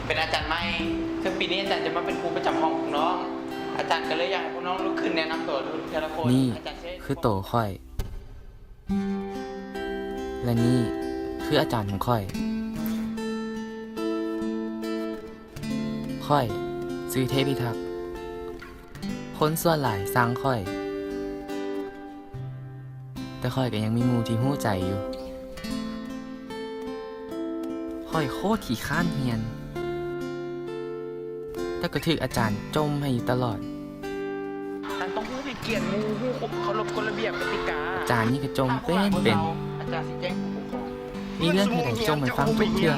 ເປັນອາຈານໃໝ່, ເຊິ່ງປີນີ້ອາຈານຈະມາເປັນຄູປະຈຳຫ້ອງພວກນ້ອງ. ອາຈານກໍເລີຍຢາກໃຫ້ພວກນ້ອງລຸກຂຶ້ນແນະນຳຕົວແຕ່ລະຄົນ. ນີ້ຄືໂຕຂ້ອຍ ແລະ ນີ້ຄືອາຈານຂອງຂ້ອຍ. ຂ້ອຍຊື່ເທບພິທັກ. ຄົນສ່ວນຫຼາຍຊັງຂ້ອຍ, ແຕ່ຂ້ອຍກໍຍັງມີໝູ່ທີ່ຮູ້ໃຈຢູ່. ຂ້ອຍໂຄດຂີ້ຄ້ານຮຽນ, ແຕ່ກໍຖືກອາຈານຈົ່ມໃຫ້ຢູ່ຕະຫຼອດ. ທ່ານຕ້ອງຮູ້ໃຫ້ກຽດໝູ່, ຮູ້ເຄົາລົບກົດລະບຽບກະຕິກາ. ອາຈານນີ້ກໍຈົ່ມເປັນເປັນ. ອາຈານຊິແຈ້ງຜູ້ປົກຄອງ. ມີເລື່ອງເທື່ອໃດຈົ່ມໃຫ້ຟັງທຸກເທື່ອ.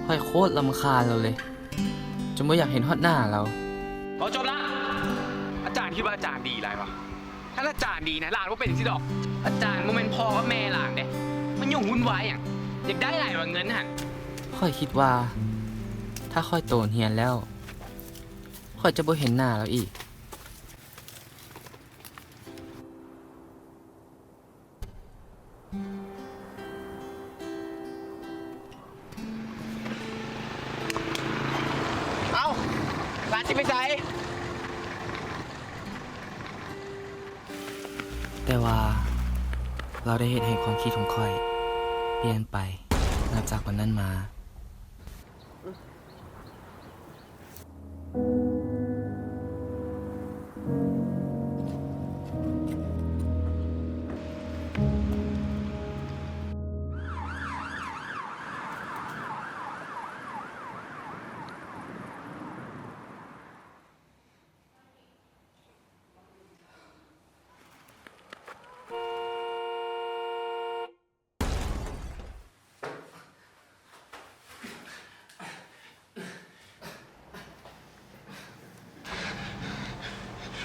ຂ້ອຍໂຄດລຳຄານລາວເລີຍ. ຈົນບໍ່ຢາກເຫັນຮອດໜ້າລາວ. ເວົ້າຈົບລະ. ອາຈານຄິດວ່າອາຈານດີຫຼາຍຫວາ? ຄັນອາຈານດີນະ ຫຼານບໍ່ເປັນຈັ່ງຊີ້ດອກ. ອາຈານບໍ່ແມ່ນພໍ່ກັບແມ່ຫຼານເດ້. ມາຫຍຸ້ງວຸ່ນວາຍຫຍັງ? ຢາກໄດ້ຫຼາຍຫວາເງິນຫັ້ນ. ຂ້ອຍຄິດວ່າ ຖ້າຂ້ອຍໂຕຮຽນແລ້ວ ຂ້ອຍຈະບໍ່ເຫັນໜ້າລາວອີກ. ເອົ້າ ຫຼານຊິໄປໃສ? ແຕ່ວ່າລາວໄດ້ເຮັດໃຫ້ຄວາມຄິດຂອງຂ້ອຍປ່ຽນໄປ ນັບຈາກວັນນັ້ນມາ.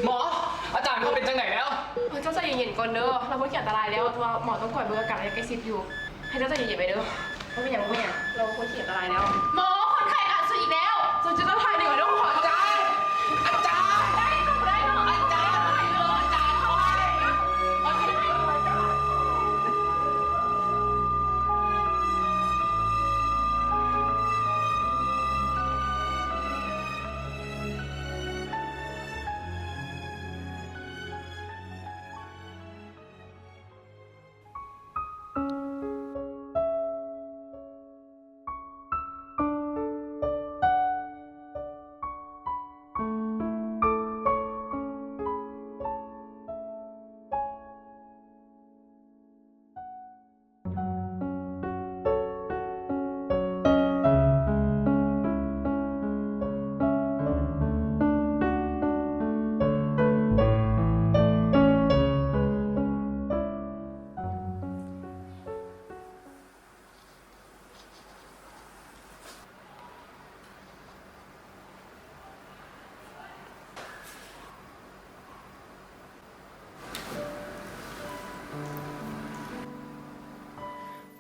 ໝໍ, ອາຈານເຂົາເປັນຈັ່ງໃດແລ້ວ? ເຈົ້າໃຈເຢັນໆກ່ອນເດີ, ລາວພົ້ນຂີດອັນຕະລາຍແລ້ວ, ແຕ່ວ່າໝໍຕ້ອງຄອຍເບິ່ງອາການໃຫ້ໃກ້ຊິດຢູ່. ໃຫ້ເຈົ້າໃຈເຢັນໆໄວ້ເດີ. ບໍ່ເປັນຫຍັງ, ບໍ່ເປັນຫຍັງ, ລາວພົ້ນຂີດອັນຕະລາຍແລ້ວ. ໝໍ, ຄົນໄຂ້ຂາດສຸດອີກແລ້ວ. ເຈົ້າຈະຖ່າຍໜີໄວ້ເດີ, ຂໍເຈົ້າ. ອາຈານ! ໄດ້, ໄດ້ເນາະ, ອາຈານ! ໄດ້ເນາະ, ອາຈານ!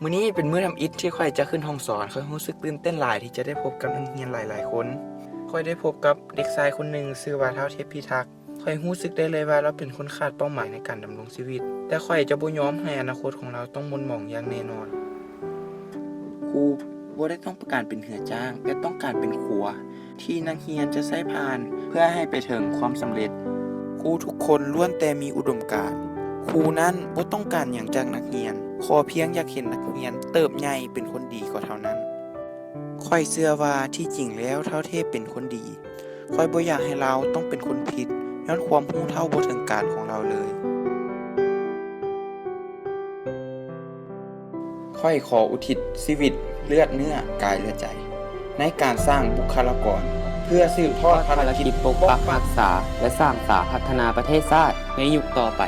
ມື້ນີ້ເປັນມື້ທຳອິດທີ່ຂ້ອຍຈະຂຶ້ນຫ້ອງສອນ. ຂ້ອຍຮູ້ສຶກຕື່ນເຕັ້ນຫຼາຍທີ່ຈະໄດ້ພົບກັບນັກຮຽນຫຼາຍໆຄົນ. ຂ້ອຍໄດ້ພົບກັບເດັກຊາຍຄົນໜຶ່ງຊື່ວ່າທ້າວເທບພິທັກ. ຂ້ອຍຮູ້ສຶກໄດ້ເລີຍວ່າລາວເປັນຄົນຂາດເປົ້າໝາຍໃນການດຳລົງຊີວິດ, ແຕ່ຂ້ອຍຈະບໍ່ຍອມໃຫ້ອະນາຄົດຂອງລາວຕ້ອງໝົນໝອງຢ່າງແນ່ນອນ. ຄູບໍ່ໄດ້ຕ້ອງການເປັນເຮືອຈ້າງ, ແຕ່ຕ້ອງການເປັນຂົວທີ່ນັກຮຽນຈະໃຊ້ຜ່ານເພື່ອໃຫ້ໄປເຖິງຄວາມສຳເລັດ. ຄູທຸກຄົນລ້ວນແຕ່ມີອຸດົມການ. ຄູນັ້ນບໍ່ຕ້ອງການຫຍັງຈາກນັກຮຽນ, ຂໍພຽງຢາກເຫັນນັກຮຽນເຕີບໃຫຍ່ເປັນຄົນດີກໍເທົ່ານັ້ນ. ຂ້ອຍເຊື່ອວ່າທີ່ຈິງແລ້ວທ້າວເທບເປັນຄົນດີ. ຂ້ອຍບໍ່ຢາກໃຫ້ລາວຕ້ອງເປັນຄົນຜິດຍ້ອນຄວາມຮູ້ເທົ່າບໍ່ເຖິງການຂອງລາວເລີຍ. ຂ້ອຍຂໍອຸທິດຊີວິດ, ເລືອດເນື້ອ, ກາຍ ແລະ ໃຈ ໃນການສ້າງບຸກຄະລາກອນ ເພື່ອສືບທອດພາລະກິດປົກປັກຮັກສາ ແລະ ສ້າງສາພັດທະນາປະເທດຊາດໃນຍຸກຕໍ່ໄປ.